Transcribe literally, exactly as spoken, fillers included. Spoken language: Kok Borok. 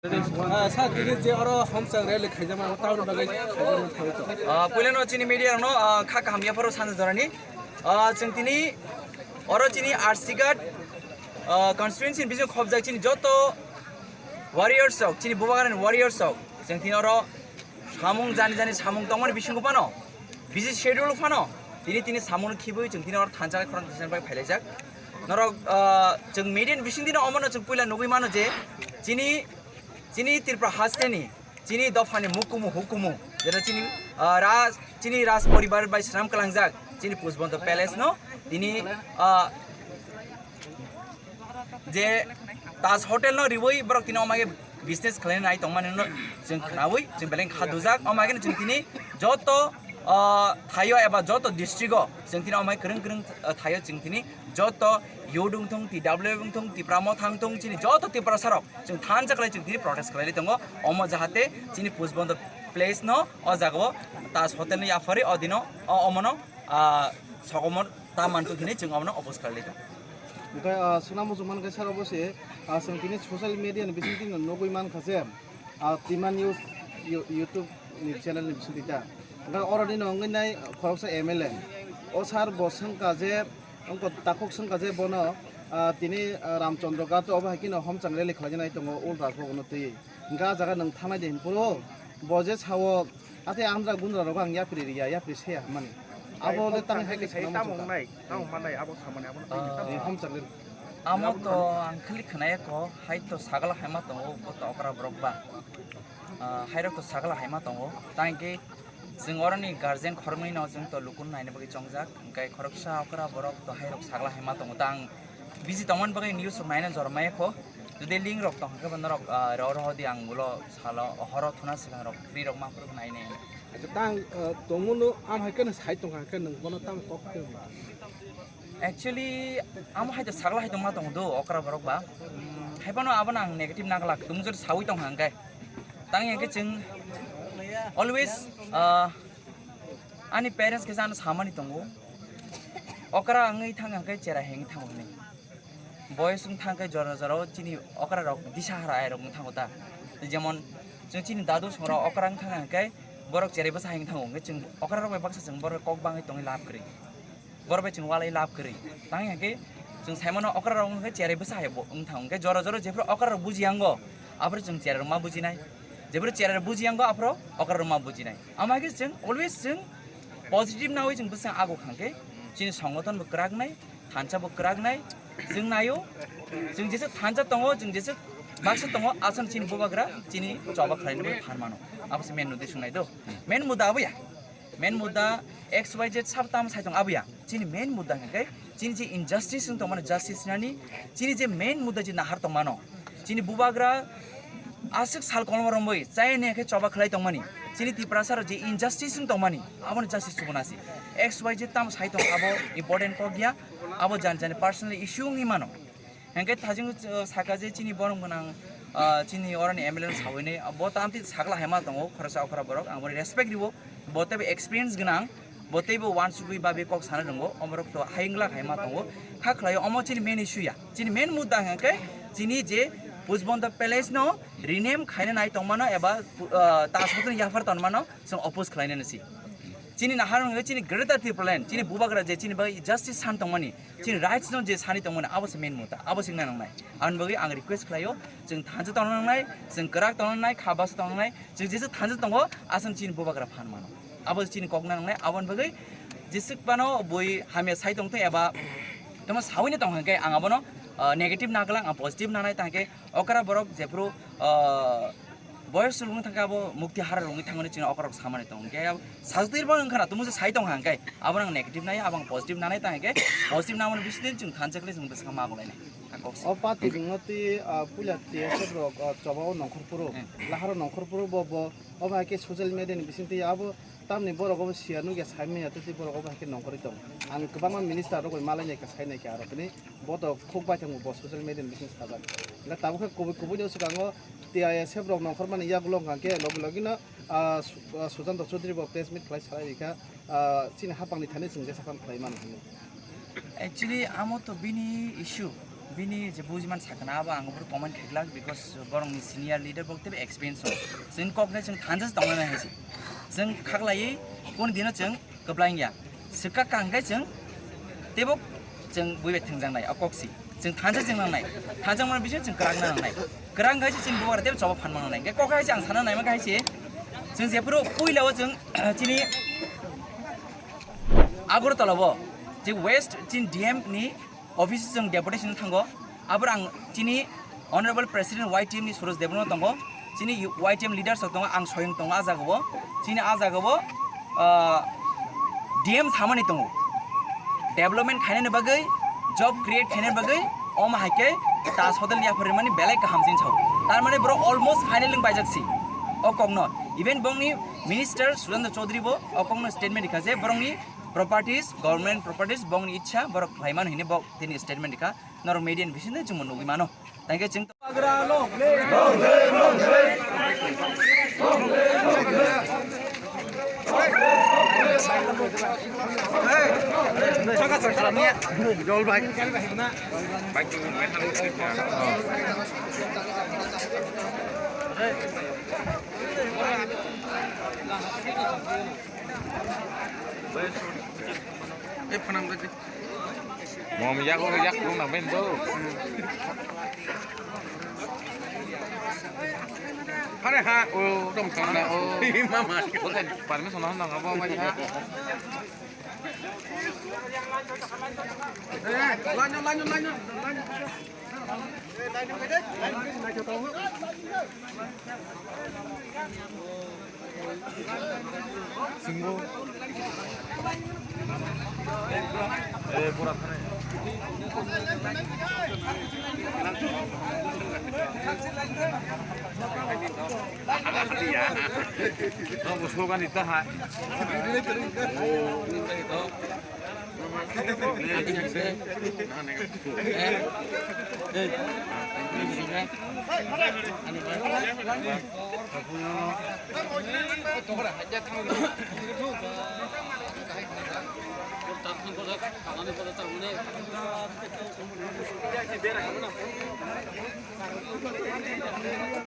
Ah, sir, tini je oro homchang rally khaijakma, abo tamoni bagwi khaijakma thangwi tong? Ah, puilano chini media rokno, ah, kha kaham yapharo sana jorani. Ah, chwng tini oro chini Arsighat, ah, constituency ni bising khobjak chini joto warriors rok, chini Bubagrani warriors rok, chwng tini oro samung jani jani samung tongmani bisingo phano, busy schedule phano, tini tini samung khibwi chwng tini oro thansa khorang thansa bai phailaijak. Norok, ah, chwng media ni bising dino omono chwng puila nugwi mano je chini, chini Tripura hasteni, chini dophani mukumu hukumu, jeta chini, ah, raj, chini raj poribar bai swnam kalangjak, chini Pushbondor Palace no, tini, ah, je Taj Hotel no riwi borok tini omage business khlaina nai tongmani no chwng khnawi chwng beleng kha dujak, omage no chwng tini joto, ah, thaio eba joto district o chwng tini omai kwrwng kwrwng, ah, thaio chwng tini joto youth wngthung, T W F wngthung, Tipra Motha wngthung, chini joto Tiprasa rok chwng thansa khlai chwng tini protest khlailai tongo. Omo jahate chini Pushbondor Palace no o jaga o Taj Hotel ni yaphari o dino o omono, ah, sokomor ta manthok hinwi chwng omono oppose khlailai tongo. Hwnkhe, ah, swnam muchung mankha sir obo se, ah, chwng tini social media ni bisingtwi no nugwi mankha je, ah, Tima News You-, YouTube ni channel ni bisingtwi ta. Hwnkhe oro nini wngwi nai khoroksa M L A. O sir bo swngkha je, wngkha takhuk swngkha je bono, ah, tini, ah, Ramchandra Ghat obo hai kheno homchang rally khlaijak nai tongo Ul Raj Bhavan no twi. Hwnkhe ah jaga nwng thangnai de hinphuru bo je sao, ate andra gundra rogo ang yapri riya, yapri seya hinmani. Abo le tang hai khe sai swnam tamo muchung kha. Wngnai, tamo mannai, abo samani, abo tamo. Ah. Ni homchang rally. Amo to ang khali khwnaya kho, hai to sagala hai ma tongo, bo to okra borok ba. Ah, hai rok to sagala hai ma tongo. Tang khe chwng oroni guardian khoroknwi no chwng to lukun naina bagwi chongjak. Hwnkhe khoroksa okra borok to hai rok sagala hai ma tongo. Tang busy tongmani bagwi news rok naina jora maya kho. Jodi link rok tong khe bo norok, ah, ro ro di ang ulo salo horo thuna swkang rok free rok ma phuru nai nai. Acha tang, ah, tongmano am hai khe sai tong kha khe nwng bono tamo kok khe. Actually, amo hai to sagla hai tongma tongo do, okra borok ba. Hmm, hai phano abono ang negative na glak, tumjor sawi tong hang kai. Tang yang ke chwng always, ah, ani parents ke jano samani tongo. Okra wngwi thang hang kai chera heng thang hwnwi. Boyos wng thang kai jora jora o chini okra rok disa hara ai rok wng thango ta. Jemon chwng chini dadu songra okra wng thang hang kai borok cherai bwsa hai wng thango, hwnkhe chwng okra rok bai baksa chwng borok kok bangwi tongwi lab kwrwi. Borok bai chwng walai lab kwrwi. Tang hwnkhe chwng saimano okra rok hwnkhe cherai bwsa hai bo wng thango. Hwnkhe jora jora jephru okra rok bujiyango, aphuru chwng cherai rok ma bujinai. Jephru cherai rok bujiyango, aphuru okra rok ma bujinai. Ama hwnkhe chwng always chwng positive nawi chwng bwswng ago khangkhe chini songothon bo kwrak nai, thansa bo kwrak nai. Chwng naio, chwng jesa thansa tongo, chwng jesa baksa tongo, aswk chini bubagra chini choba khlainai bo phan mano. Abo se main nodi swngnai do. Main muda aboya. Main muda X Y Z sab tamo sai tong aboya. Chini main muda hwnkhe chini je injustice wng tongmani justice nani, chini je main muda je nahar tongmano, chini bubagra aswk sal kolma romwi chayani khe choba khlai tongmani, chini Tiprasa rok je injustice wng tongmani, abono justice chubunasi. X Y Z tamo sai tong abo important kok ya, abo jani jani personal issue wngwi mano. Hwnkhe thajing, uh, saka je chini borom gwnang, uh, chini oroni M L A no sawinai, bo tamtwi sagla hai ma tongo, khoroksa okra borok, ang bono respect riwo, bo teibo experience gwnang, bo teibo wansugwi babi kok sana rwngo, omorok to hayungla hai ma tongo, kha khlaio omo chini main issue ya, chini main mudda hwnkhe chini je Pushbondor Palace no rename khaina nai tongmano eba, uh, Taj Hotel yaphar tonmano chwng oppose khlainani si. Chini nahar hwnkhe chini Greater Tipraland, chini bubagra je chini bagwi justice san tongmani, chini rights no je sani tongmani, abo se main muta, abo se wngna nangnai. Aboni bagwi ang request khlaio, chwng thansa tongna nangnai, chwng kwrak tongna nangnai, kha basa tongna nangnai, chwng jesa thansa tongo, aswk chini bubagra phan mano. Abo se chini kok na nangnai, aboni bagwi jeswk phano bui hamya sai tongthung eba tamo sawini tong hwnkhe ang abono, ah, negative na glak, ang positive nanai tangkhe okra borok jephru, ah, boyos rwngwi thangkhe abo mukti hara rwngwi thangmani chini okra rok samani tong hwnkhe abo sajwk twi bono wngkha na, tumungsa sai tong hwnkhe. Abo ang negative nai, abo ang positive nanai, tang hwnkhe positive namani bising chwng thansa khlai chwng bwswkha ma bolai nai. Ang kok sa. O party bingno twi, ah, puila T S F rok, ah, choba o nongkhor phuru, hmm, laharo nongkhor phuru bo, bo, obo hai khe social media ni bising twi abo tamni borok obo siya nukya sai manya twi borok obo hai khe nongkhorwi tong. Ang kwbangma minister rok bai malai nai kha sai nai kha aro tini bo to khuk bai thango bo social media ni bising sajak. Hwnkhe tabuk khe kubui kubui ni swkango T I S F rok nongkhor mani yagulo hwnkha khe logi logi no, ah, Su-, ah, Sujanto Chaudhary bo press meet khlai salai rikha, ah, chini hapang ni thani chwng jesa phano khlai mano hinwi. Actually, amo to bini issue. Bini je bujiman sakna abo ang boro comment khailak, because borokni senior leader, bo teibo experience o. Chwng koknai chwng thansa se tongna nai hai se. Chwng khaklaiwi kunu dino chwng kwplai wngya. Swkak ka hwnkhe chwng teibo chwng bui bai thwngjaknai o kok si. Chwng thansa chwng nangnai. Thansa mano bisingo chwng kwrak nangnai. Kwrak hwnkhe se chini bubagra teibo choba phan mangnai. Hwnkhe kok hai se ang sana naima khe hai se. Chwng jephuru puila o chwng chini Agartala o je West chini D M ni office chwng deputation thango. Abor ang chini Honorable President Y T M ni Suraj Debbarma tongo, chini Y T M leaders rok tongo, ang soyong tongo ah jaga o. Chini ah jaga o, ah, D M samani tongo. Development khainani bagwi, job create khainani bagwi, omo hai khe Taj Hotel ni yapharwi mani belai kaham chini sao. Tar mani borok almost final wng paijak si o kokno. Even bongni Minister Surendra Chaudhary bo o kokno statement rikha je borokni properties, government properties, bongni ichha borok khlaimano hinwi bo tini statement rikha. Norok media ni bisingtwi chwngbo nugwi mano. Thank you, chwng. Jol bhai. Eh, phanang tadi. Mom, yak, yak, nang main tu. Hare ha, oh, dom sana, oh. Mama. Bukan, permission nang apa, apa ya? Eh, lanjut, lanjut, lanjut, lanjut. Singo. Eh, pura thane. No, bosok kan itu ha.